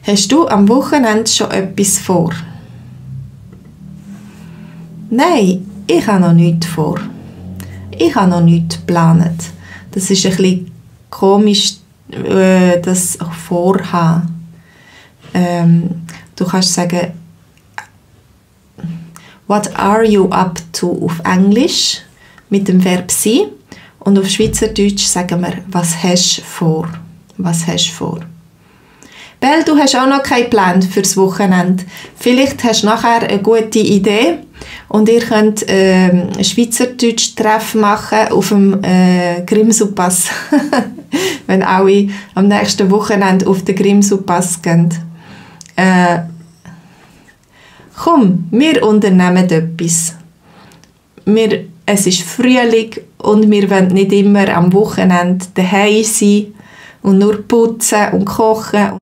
Hast du am Wochenende schon etwas vor? Nein, ich habe noch nichts vor. Ich habe noch nichts geplant. Das ist ein bisschen komisch, das Vorhaben. Du kannst sagen, what are you up to auf Englisch mit dem Verb sein. Und auf Schweizerdeutsch sagen wir, was hast du vor? Was hast du vor? Bell, du hast auch noch keinen Plan fürs Wochenende. Vielleicht hast du nachher eine gute Idee und ihr könnt ein Schweizerdeutsch-Treff machen auf dem Grimsau-Pass. Wenn alle am nächsten Wochenende auf den Grimsau-Pass gehen. Komm, wir unternehmen etwas. Es ist Frühling und wir wollen nicht immer am Wochenende daheim sein und nur putzen und kochen.